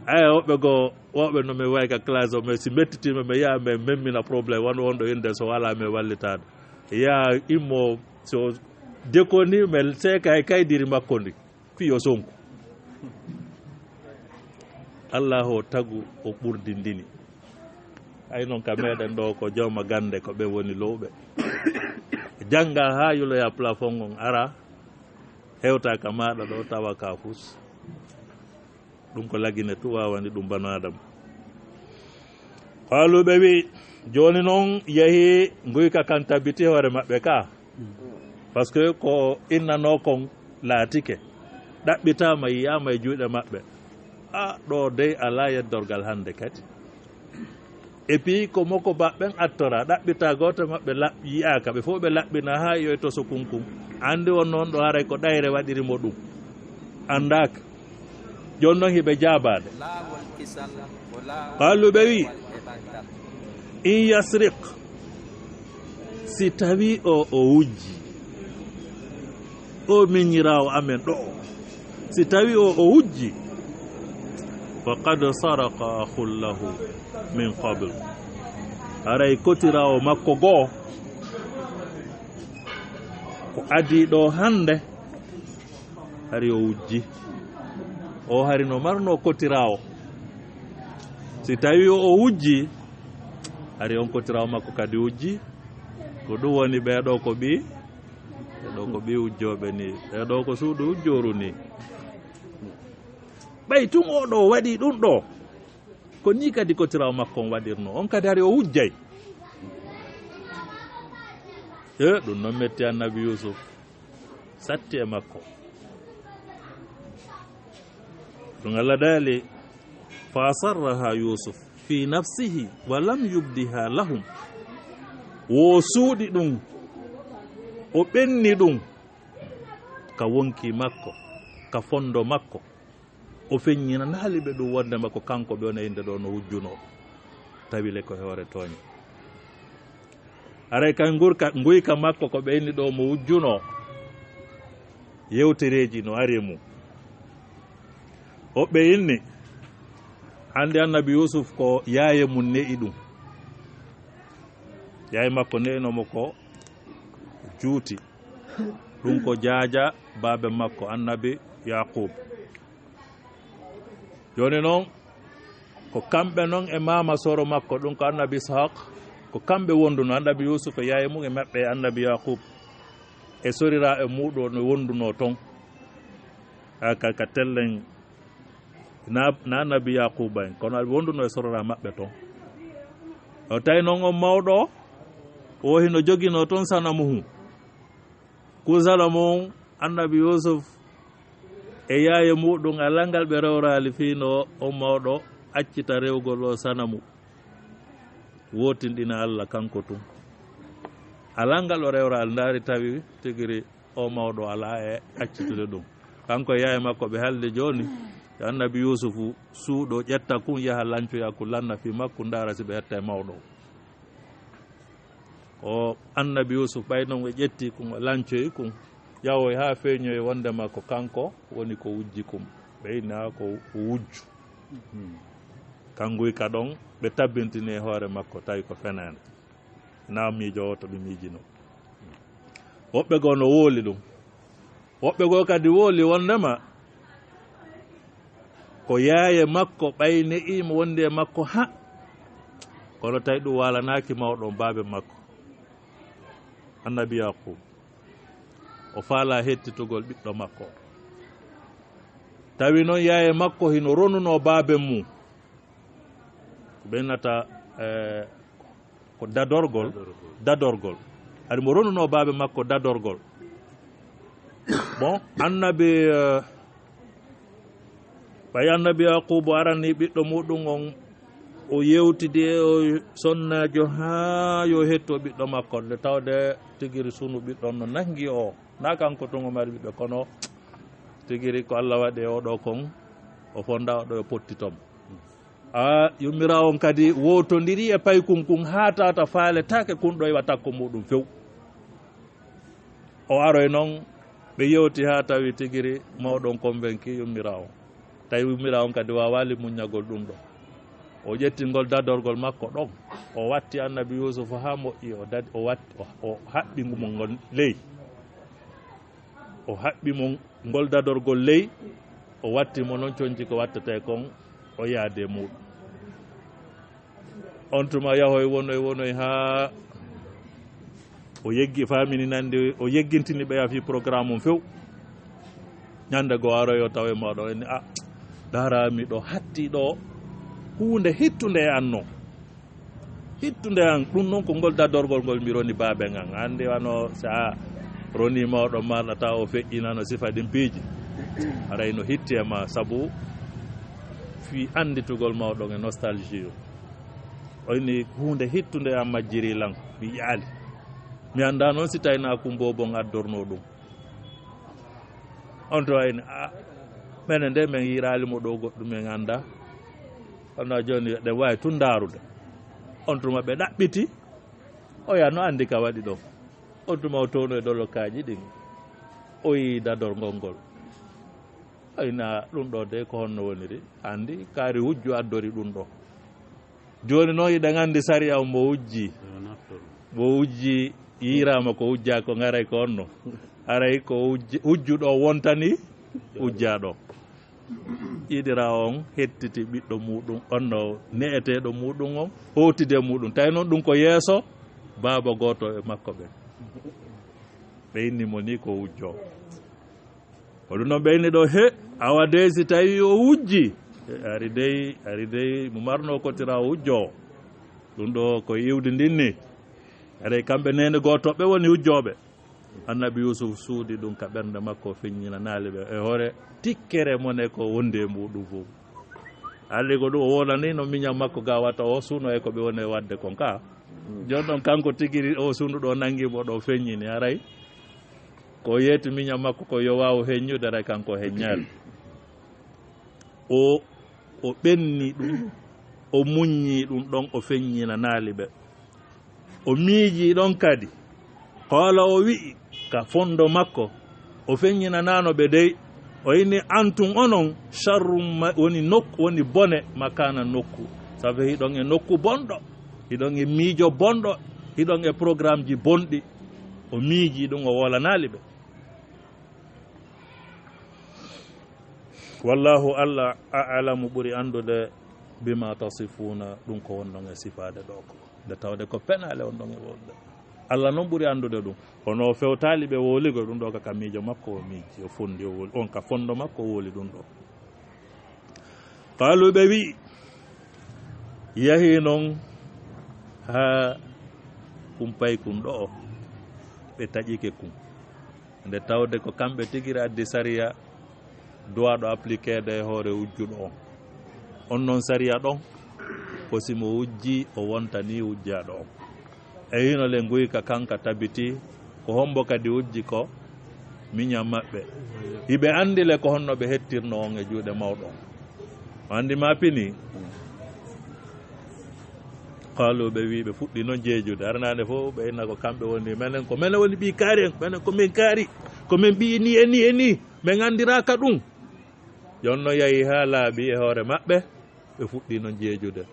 Aya woɓɓe go, woɓɓe no mi wayi ka classe o, mais si mettitima mi yaha mi memmina problème, wano wonɗo inde so wala mi wallitaade. Ya immo so dekoni mi seeka e kaydiri makko ndi. Fii yo sonku. Allahu o tagu o ɓurdindini. Ay non ka meɗen ɗo ko jawma gande ko ɓe woni lowɓe. Janga ha yuloya plafond on ara, hewta ka maɗa ɗo tawa ka fus. Ɗum ko lagine tu wawani ɗum banu Adama. Qaalu, ɓe wi, jooni noon yehi nguyka kan tabbiti hoore maɓɓe ka. Parce que ko innanoo kon laatike. Ɗaɓɓitaama, yiyaama e juuɗe maɓɓe. A, ɗo dey alaa yeddorgal hannde kadi. Et puis ko moko baɓɓen attora, ɗaɓɓita gooto maɓɓe laɓ-, yiyaaka. Ɓe fof ɓe laɓɓina haa yoyto so kunkun. Anndi on noon ɗo haray ko ɗayre waɗiri mo ɗum. Anndaaka. Jooni noon hiɓe jaabaade. Qaalu, ɓe wi, in yasriq, si tawi o, o wujji, o miñiraawo amen ɗo, si tawi o, o wujji, faqad saraqa akhun lahu min qabl. Haray kotiraawo makko goo, ko adii ɗo hannde, hari o wujji. O hari no marno kotiraawo. Si tawi o, o wujji, hari on kotiraawo makko kadi wujji. Ko ɗum woni ɓee ɗoo ko ɓii, ɓee ɗoo ko ɓii wujjooɓe ni, ɓee ɗoo ko suudu wujjooru ni. Ɓay tun o ɗoo waɗi ɗum ɗoo, ko ni kadi kotiraawo makko on waɗirno. On kadi hari o wujjay. E, ɗum noon metti Annabi Yuusuf. Satti e makko. Ɗum Allah daali, fa asarraha Yuusuf fi nafsihi wa lam yubdiha lahum. Wo suuɗi ɗum, o ɓenni ɗum ka wonki makko, ka fondo makko. O feññinanaali ɓe ɗum wonde makko kanko ɓe on e innde ɗo no wujjunoo. Tawi le ko hoore tooñe. Aray kay ngurka, nguyka makko ko ɓe inni ɗo mo wujjunoo, yewtereeji no ari e mum. Woɓɓe inni, anndi Annabi Yuusuf ko yaaye mum ne'i ɗum. Yaaye makko ne'ino mo ko juuti. Ɗum ko jaaja baabe makko, Annabi Yaaquub. Jooni noon, ko kamɓe noon e maama soro makko, ɗum ko Annabi Ishaq, ko kamɓe wonduno, Annabi Yuusuf e yaaye mum e maɓɓe e Annabi Yaaquub, e soriraa e muuɗum no wondunoo toon. Haa ka, ka tellen, na, na Annabi Yaaquuba en, kono aɓe wonduno e soriraa maɓɓe toon. O tawi noon on mawɗo, o hino joginoo toon sanamuhu. Kusala mum, Annabi Yuusuf e yaaye muuɗum, alaa ngal ɓe rewraali fii no on mawɗo accita rewgol o sanamu, wootinɗina Allah kanko tun. Alaa ngal o rewraali, ndaari tawi tigiri o mawɗo alaa e accitude ɗum. Kanko e yaaye makko ɓe haaldi jooni, yo Annabi Yuusufu suuɗo, ƴetta kun, yaha lancoya kun, lanna fii makko, ndaara si ɓe etta e mawɗo. O Annabi Yuusuf, ɓay non o ƴetti kun, o lancoyi kun, yahoy haa feeñoyi wondema ko kanko woni ko wujji kun. Ɓe inni, haa ko wujju. Kanguy ka ɗon, ɓe tabbintini e hoore makko, tawi ko fenaande. Naa miijo o to ɓe miijino. Woɓɓe goo no wooli ɗum. Woɓɓe goo kadi wooli wondema ko yaaye makko ɓay ne'ii mo wondi e makko ha, kono tawi ɗum waalanaaki mawɗo on, baabe makko, Annabi Yaaquub. O faalaa hettitugol ɓiɗɗo makko. Tawi noon yaaye makko hino ronunoo baabe mum. Ko ɓe innata, eh, ko dadorgol, dadorgol. Hari mo ronunoo baabe makko dadorgol. Bon, Annabi, eh, ɓay Annabi Yaaquubu arani ɓiɗɗo muɗum on, o yewtidi e o sonnaajo haa yo hetto ɓiɗɗo makko, nde tawde tigiri sunu ɓiɗɗo on no nangi o. Naa kanko tun o mari ɓiɓɓe, kono tigiri ko Allah waɗi e o ɗo kon, o fonda o ɗo yo potti toon. A, yummiraawo on kadi wootondiri e paykun kun haa tawata faaletaake kun ɗo iwa takko muɗum few. O aroy noon, ɓe yewti haa tawi tigiri mawɗo on konvenki yummiraawo. Tawi yummiraawo on kadi waawaali muññagol ɗum ɗo. O ƴetti ngol dadorgol makko ɗon. O watti Annabi Yuusufa haa moƴƴi, o dad-, o wat-, o, o haɓɓi mo ngol ley. O haɓɓi mo ngol dadorgol ley, o watti mo noon, conci ko wattete kon, o yaade muuɗum. On tuma yahoy wonoy wonoy haa o yeggi, faamini nande o yeggintini ɓe fii programme on few. Ñande goo aroy o tawe mawɗo, o inni, "A, ndaara miɗo hatti ɗo huunde hittunde e an non." Hittunde an, ɗum noon ko ngol dadorgol ngol mi roni baaben an. Anndi wano si a roni mawɗo ma, na tawa o feƴƴinano sifa ɗin piiji. Haray no hitti e ma sabu fii annditugol mawɗo e nostalgie o. O inni huunde hittunde an majjiri lan, mi yaali. Mi anndaa noon si tawi na kun boobon addornoo ɗum. On to ayni, a, Menen de, men yi'iraali mo ɗoo goɗɗum, men anndaa. Kono jooni, eɗen waawi tun ndaarude. On tuma ɓe ɗaɓɓiti, oya no anndi ka waɗi ɗon. On tuma o towno e dolokaaji ɗin, o yi'i dadorgol ngol. Ayna ɗum ɗoo de, ko honno woniri? Anndi kaari wujju addori ɗum ɗoo. Jooni noon, hiɗen anndi sariya on mo wujji. Mo wujji, yi'iraama ko wujjaa ko, haray ko honno? Haray ko wujji-, wujjuɗo wontani wujjaaɗo. Yiɗira on hettiti ɓiɗɗo muuɗum, on no ne'eteeɗo muuɗum on, hootide muuɗum. Tawi noon ɗum ko yeeso baaba gooto e makko ɓen. Ɓe inni mo ni ko wujjo. Ko ɗum noon ɓe inni ɗo, he, awa dey si tawi o wujji. Ari dey, ari dey, mo marno kotira o wujjo. Ɗum ɗo ko iwdi ndin ni. Aray kamɓe neene gooto ɓe woni wujjooɓe. Annabi Yuusuf suuɗi ɗum ka ɓernde makko, o feññinanaali ɓe. E hoore tikkere mone ko wondi e muuɗum fof. Alli ko ɗum o wonani no miñan makko ga wata o suuno e ko ɓe woni e waɗde kon ka. Jooni ɗon kanko tigi o suuno ɗo nangi mo ɗo feññini haray. Ko yeeti miñan makko ko yo waaw heññude haray kanko heññaali. O, o ɓenni ɗum, o muññi ɗum ɗon, o feññinanaali ɓe. O miijii ɗon kadi. Qoola o wi'i ka fondo makko, o feññinanaano ɓe dey, o inni, "Antum onon, sharrum ma-, woni nokku, woni bone makaana nokku." Sabu hiɗon e nokku bonɗo, hiɗon e miijo bonɗo, hiɗon e programmeji bonɗi. O miijii ɗum, o wolanaali ɓe. Wallahu, Allah, a'lamu, ɓuri anndude, bima tasifuuna, ɗum ko wonɗon e sifaade ɗo ko. Nde tawde ko penaale wonɗon e wolde. Allah noon ɓuri anndude ɗum. Kono o fewtaali ɓe wooligo ɗum ɗo ka, ka miijo makko o miiji, o fondi o woli, on ka fondo makko o woli ɗum ɗo. Qaalu, ɓe wi'i, yahi noon haa kumpay kun ɗo, ɓe taƴike kun. Nde tawde ko kamɓe tigi addi sariya duwaaɗo appliqueede e hoore wujjuɗo on. On noon sariya ɗon, ko si mo wujji, o wontanii wujjaaɗo on. E hino le nguyka kanka tabiti, ko hombo kadi wujji ko miñan maɓɓe. Hiɓe anndi le ko honno ɓe hettirno on e juuɗe mawɗo on. O anndi ma pini. Qaalu, ɓe wi'i, ɓe fuɗɗi noon jeejude. Aranaande fof ɓe inna ko kamɓe woni, menen ko menen woni ɓii kaari en, menen ko min kaari, ko min ɓii ni e ni e ni, min anndiraaka ɗum. Jooni no yahi haa laaɓi e hoore maɓɓe, ɓe fuɗɗi noon jeejude.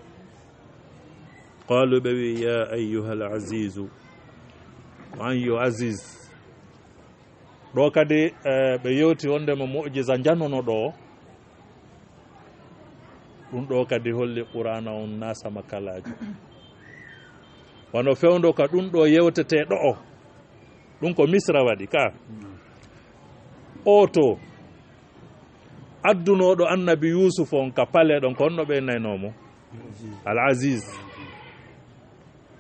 Qaalu, ɓe wi'i, ya ayyuhal azizu, ko an yo Aziz. Ɗo kadi, eh, ɓe yewti wondema mu'jiza njanono ɗo. Ɗum ɗo kadi holli Qur'aana on na sama kalaajo. Wano fewndo ka ɗum ɗo yewtete ɗo o. Ɗum ko Misra waɗi ka. O to addunooɗo Annabi Yuusuf on ka pale ɗon, ko honno ɓe naynoo mo? Al Aziz.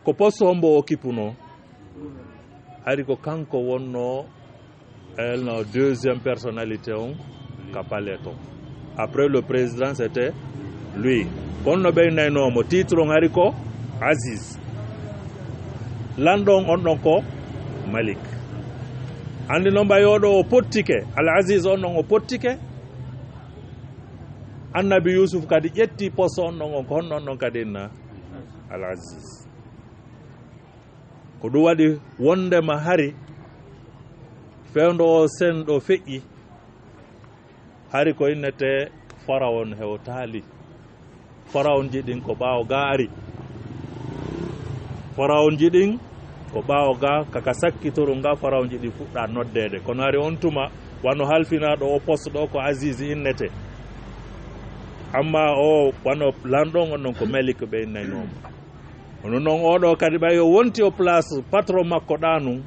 Ko poste hombo o kipunoo? Hari ko kanko wonnoo, elno deuxième personnalité on ka palais ton. Après le président, c'était lui. Kono no ɓe naynoo mo, titre on hari ko Aziz. Lanɗo on, on ɗon ko Malik. Anndi noon ɓay oɗo o pottike, Al Aziz on ɗon o pottike. Annabi Yuusuf kadi ƴetti poste on ɗon, on ko honno on ɗon kadi inna? Al Aziz. Ko ɗum waɗi wondema hari fewndo o sen ɗo feƴƴi, hari ko innete Farawon hewtaali. Farawonji ɗin ko ɓaawo ga ari. Farawonji ɗin ko ɓaawo ga, kaka sakkitoru nga, Farawonji ɗin fuɗɗa noddeede. Kono hari on tuma, wano halfinaaɗo o poste ɗo ko Aziz innete. Amma o wano lanɗo on, on ɗon ko Malik ɓe innaynooma. Hono noon oɗo kadi ɓay o wonti o place patron makko ɗa nun,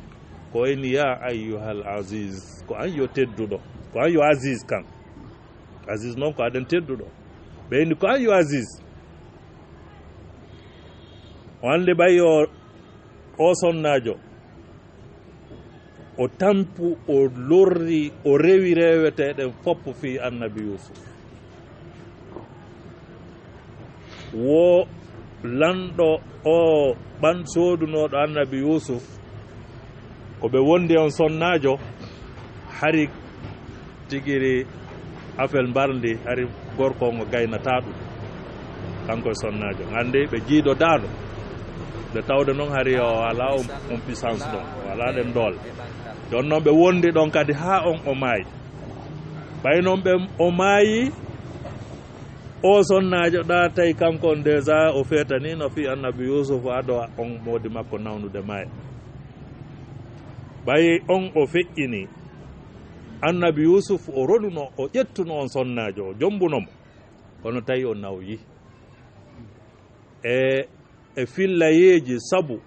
ko eni ya ayyuhal Aziz, ko an yo tedduɗo, ko an yo Aziz kan. Aziz noon ko aɗen tedduɗo. Ɓe inni ko an yo Aziz. O anndi ɓay o, o sonnaajo. O tampu, o lorri, o rewi reweteeɗen fof fii Annabi Yuusuf. Wo lanɗo o ɓan soodunooɗo Annabi Yuusuf, ko ɓe wondi on sonnaajo, hari tigiri Afel mbarndi, hari gorko on o gaynataa ɗum. Kanko e sonnaajo. Nganndi ɓe jiidodaano. Nde tawde noon hari o alaa on, on puissance ɗon. O alaa ɗen doole. Jooni noon ɓe wondi ɗon kadi haa on o maayi. Ɓay noon ɓe o maayi, o sonnaajo ɗa tawi kanko on déjà o feetaniino fii Annabi Yuusuf ado on moodi makko nawnude maaya. Ɓay on o feƴƴini. Annabi Yuusuf o ronuno, o ƴettuno on sonnaajo, o jombuno mo. Kono tawi o nawyi. E, e fillayeeji sabu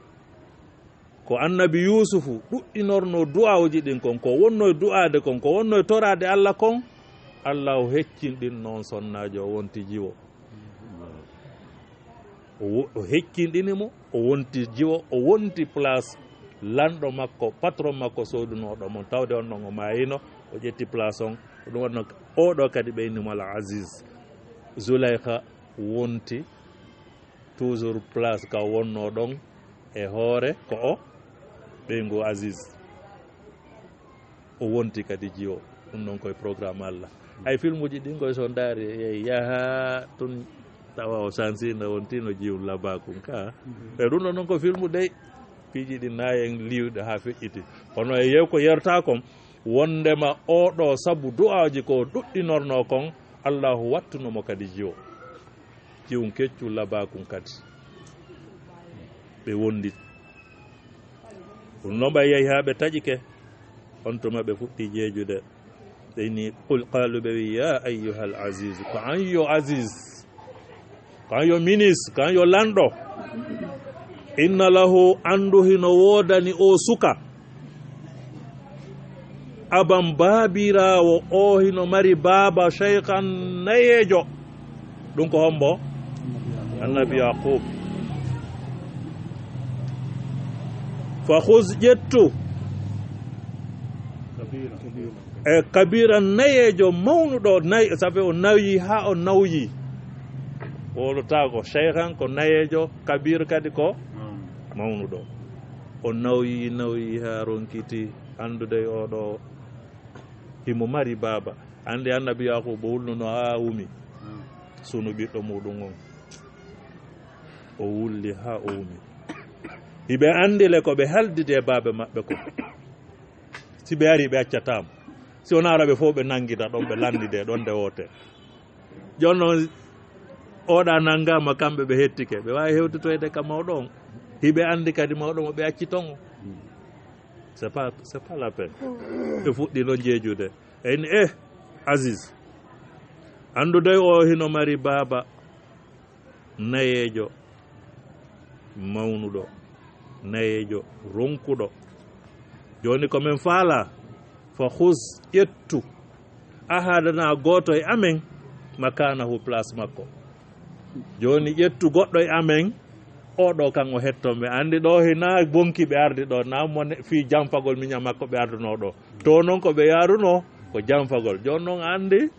ko Annabi Yuusufu ɗuɗɗinorno du'aawuji ɗin kon, ko wonno e du'aade kon, ko wonno e toraade Alla kon, Alla o heccinɗinno on sonnaajo, o wonti jiwo. O wo-, o heccinɗini mo, o wonti jiwo, o wonti place lanɗo makko, patron makko soodunooɗo mo. Tawde on ɗon o maayino, o ƴetti place on. Ko ɗum wonno oo ɗoo kadi ɓe inni mo Al Aziz. Zulaykha wonti toujours place ka wonno ɗon e hoore ko o ɓeyngu Aziz. O wonti kadi jiwo. Ɗum ɗon koye programme Alla. Hay filmuji ɗin koye so ndaari, e yaha tun tawa o sansino, wontino jiwum labakun ka. E ɗum ɗon noon ko filmu dey. Piiji ɗi nayi en liwɗe haa feƴƴiti. Kono e yew ko yerta kon, wondema oo ɗoo sabu du'aaji ko ɗuɗɗinorno kon, Allahu wattuno mo kadi jiwo. Jiwum keccum labakun kadi. Ɓe wondi. Ɗum noon ɓay yahi haa ɓe taƴike. On tuma ɓe fuɗɗi jeejude. Ɓe ni, qul, qaalu, ɓe wi, "Yaa ayyuhal aziizu, ko an yo Aziz, ko an yo minis, ko an yo lanɗo. Inna lahu, anndu hino woodani oo suka. Aban, baabiraawo, oo hino mari baaba, shaykhan, nayeejo." Ɗum ko hombo? Annabi Yaqub. "Fa khuz, ƴettu." E kabira nayeejo mawnuɗo, nay-, sabe o nayi haa o nawyi. Wowlotaako, shaykhan ko nayeejo, kabir kadi ko mawnuɗo. O nawyi, nawyi haa ronkiti anndude o ɗo himo mari baaba. Anndi Annabi Yaaquuba wulnuno haa wumi. Sunu ɓiɗɗo muɗum on. O wulli haa o wumi. Hiɓe anndi le ko ɓe haldidi e baabe maɓɓe ko. Si ɓe ari, ɓe accataa mo. Si wonaa ɓe fof ɓe nanngida ɗon, ɓe lanndide ɗon nde woote. Jooni noon, oɗa nanngaama, kamɓe ɓe hettike. Ɓe waawi hewtitoyde ka mawɗo on. Hiɓe anndi kadi mawɗo mo ɓe acci ton o. C'est pas, c'est pas la peine. Ɓe fuɗɗi noon jeejude. Eyni, eh, Aziz, anndude o hino mari baaba nayeejo mawnuɗo, nayeejo ronkuɗo. Jooni ko men faalaa, fa khuz, ƴettu, ahadana, gooto e amen, makanahu, place makko. Jooni ƴettu goɗɗo e amen, o ɗo kan o hetto. Ɓe anndi ɗo hina bonki ɓe ardi ɗo, na mo ne-, fii janfagol miña makko ɓe ardunoo ɗo. To noon ko ɓe yaarunoo ko janfagol. Jooni noon anndi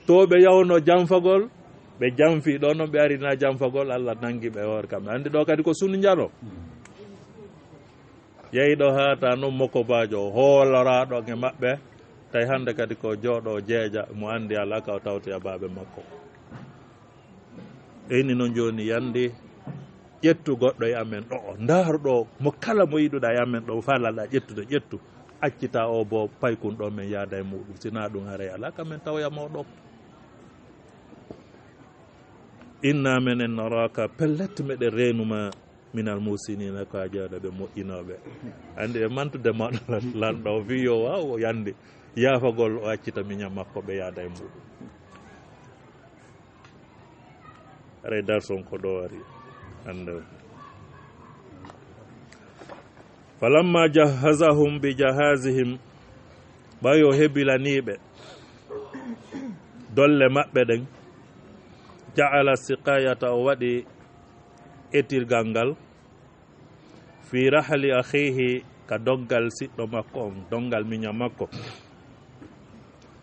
to ɓe yahunoo janfagol, ɓe janfi ɗo noon ɓe ari na janfagol, Alla nanngi ɓe hoore kamɓe. Anndi ɗo kadi ko sunu njano. Yehi ɗo haa ta noon mokobaajo, hooloraaɗo e maɓɓe, tawi hannde kadi ko jooɗo jeeja, mo anndi alaa ka o tawtoya baabe makko. Eyni noon jooni yande, ƴettu goɗɗo e amen ɗo, ndaaru ɗo, mo kala mo yiɗuɗaa e amen ɗo, faalaɗaa ƴettude, ƴettu. Accita o bo paykun ɗo men yaada e muɗum, sinaa ɗum haray alaa ka men tawoya mo ɗo. Inna menen naraka, pellet meɗen reenuma minal muhsinina, ko a jooɗo ɓe moƴƴinooɓe. Anndi e mantude ma lanɗo o fii yo waaw o yande yaafagol, o accita miña makko ɓe yaada e muɗum. Haray darson ko ɗo ari. Annda. Falamma jahhazahum bi jahazihim, ɓay o hebilaniiɓe dolle maɓɓe ɗen, ja'ala siqayata, o waɗi etirgal ngal, fi rahli akhihi, ka doggal siɗɗo makko on, doggal miña makko.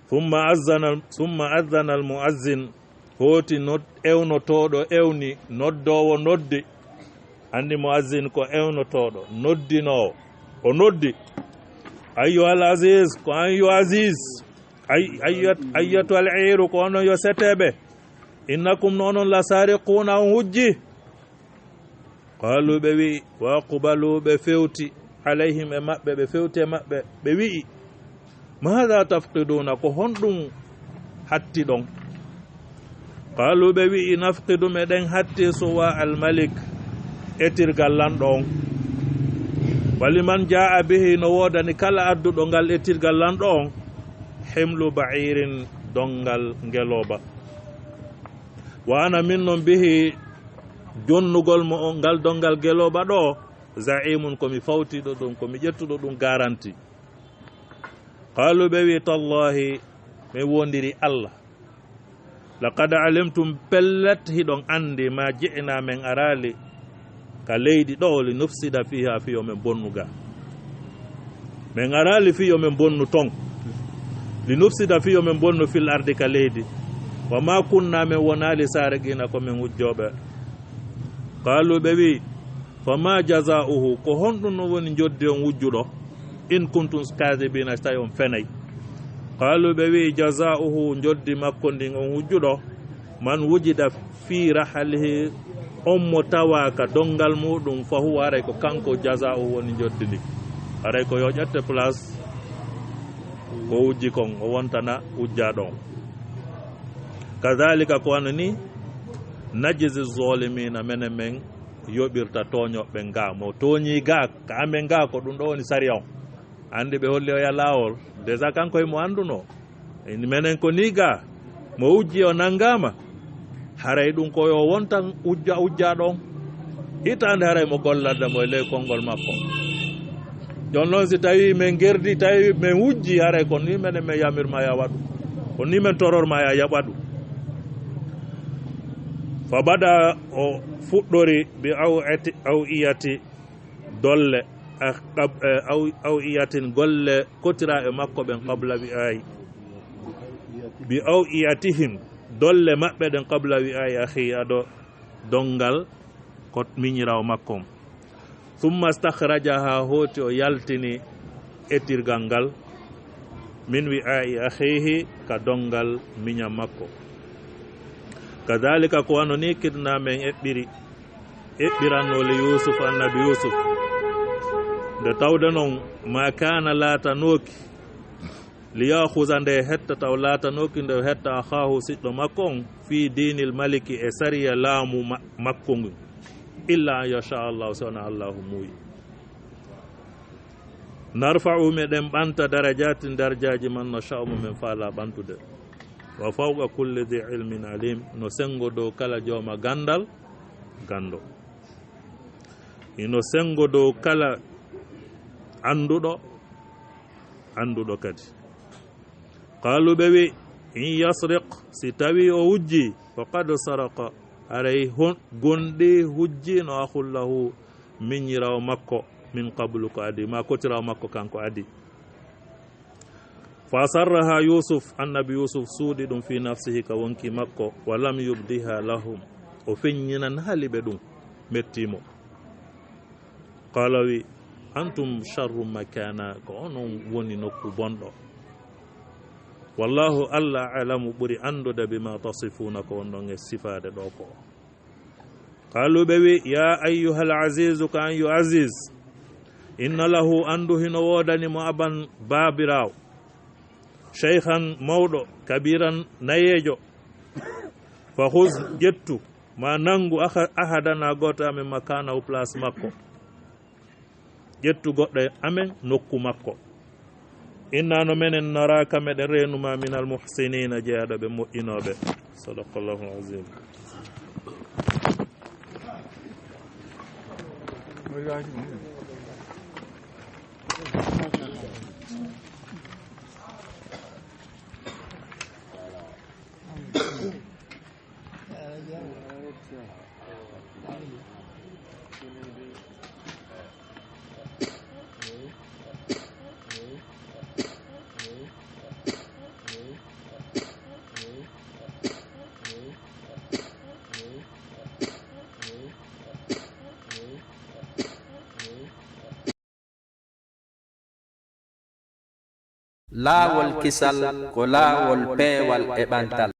Summa azzana, summa azzana al muazzin, hooti nod-, ewnotooɗo ewni, noddoowo noddi. Anndi muazzin ko ewnotooɗo, noddinoowo. O noddi. Ayyuhal aziz, ko an yo Aziz. Ay-, ayyat-, ayyatuhal iiru, ko onon yo seteeɓe. Innakum, no onon, la saariquuna, on hujji. Qaalu, ɓe wi'i, wa aqbalu, ɓe fewti, alayhim, e maɓɓe, ɓe fewti e maɓɓe, ɓe wi'i, maada tafqiduuna, ko honɗum hatti ɗon? Qaalu, ɓe wi'i, nafqidu, meɗen hatti suwa al malik, etirgal lanɗo on. Wa liman jaa'a bihi, no woodani kala adduɗo ngal etirgal lanɗo on, himlu ba'irin, donngal ngelooba. Wa ana, min non, bihi, jonnugol mo on, ngal donngal ngelooba ɗo, za'imun, ko mi fawtiiɗo ɗum, ko mi ƴettuɗo ɗum garanti. Qaalu, ɓe wi'i, tallahi, min wondiri Allah. Laqad alimtum, pellet hiɗon anndi, ma ji'na, men araali ka leydi ɗo, li nufsida fiha, fii yo men bonnu ga. Men araali fii yo men bonnu ton. Li nufsida, fii yo men bonnu, fil ardi, ka leydi. Wa ma kunna, men wonaali, saariqina, ko men wujjooɓe. Qaalu, ɓe wi'i, fa ma jazaa'uhu, ko honɗum no woni njoddi on wujjuɗo? In kuntum kaadibina, so tawi on fenay. Qaalu, ɓe wi'i, jazaa'uhu, njoddi makko ndin on wujjuɗo, man wujida fii rahalihi, on mo tawaa ka donngal muɗum, fa huwa, haray ko kanko, jazaa'uhu, woni njoddi ndi. Haray ko yo ƴette place ko wujji kon, o wontana wujjaaɗo on. Kadhalika, ko wano ni, najzi zolimiina, menen men yoɓirta tooñoɓe ga. Mo tooñi ga, ka amen ga, ko ɗum ɗo woni sariya on. Anndi ɓe holli oya laawol, déjà kanko e mo annduno. Menen ko ni ga, mo wujji o nangama. Haray ɗum ko yo wontan wujja, wujjaaɗo on. Hitaande haray mo golladde mo e ley konngol makko. Jooni non si tawi men gerdi, tawi men wujji, haray ko ni menen men yamirma ya waɗu. Ko ni men tororma ya, ya waɗu. Fa bada, o fuɗɗori bi aw'ati-, aw'iyati, dolle, ah, qab-, eh, aw-, aw'iyatin, golle kotiraaɓe makko ɓen, qabla wi'aayi. Bi aw'iyatihim, dolle maɓɓe ɗen, qabla wi'aayi akhi, ado donngal ko miñiraawo makko on. Thumma stakhrajaha, hooti o yaltini etirgal ngal, min wi'aa'i akhihi, ka donngal miñan makko. Kadhalika, ko wano ni, kidna, men eɓɓiri, eɓɓiranno li Yusuf, annabi Yusuf. Nde tawde non, ma kana, laatanooki, li ya'khuza, nde hetta, taw laatanooki nde hetta, akhaahu, siɗɗo makko on, fii diinil maliki, e sariya laamu ma-, makko ngun, illa an yasha Allahu, si wona Allahu muuyi. Narfa'u, meɗen ɓanta, darajaatin, darajaaji, man nasha'u, mo men faalaa ɓantude. Wa fawqa kulli dhi ilmin alim, no senngo dow kala jooma ganndal, ganndo. Hino senngo dow kala annduɗo, annduɗo kadi. Qaalu, ɓe wi', in yasriq, si tawi o wujji, faqad saraqa, haray hon-, gonɗi hujji no akhun lahu, miñiraawo makko, min qablu, ko adii, ma kotiraawo makko kanko adii. Fa asarraha Yusuf, annabi Yusuf suuɗi ɗum, fi nafsihi, ka wonki makko, wa lam yubdiha lahum, o feññinanaali ɓe ɗum, mettii mo. Qaala, wi', antum sharrun makana, ko onon woni nokku bonɗo. Wallahu, Allah, a'lamu, ɓuri anndude, bima tasifuuna, ko wonɗon e sifaade ɗo ko. Qaalu, ɓe wi', ya ayyuhal azizu, ko an yo Aziz, inna lahu, anndu hino woodani mo, aban, baabiraawo, shaykhan, mawɗo, kabiran, nayeejo, fa khuz, ƴettu, ma nanngu, aha-, ahadana, gooto amen, makanahu, place makko. Ƴettu goɗɗo e amen nokku makko. Inna, no menen, naraaka, meɗen reenuma, minal muhsiniina, jeyaaɗo ɓe moƴƴinooɓe. Sadaqallahul azim. Laawol kisal ko laawol peewal e ɓantal.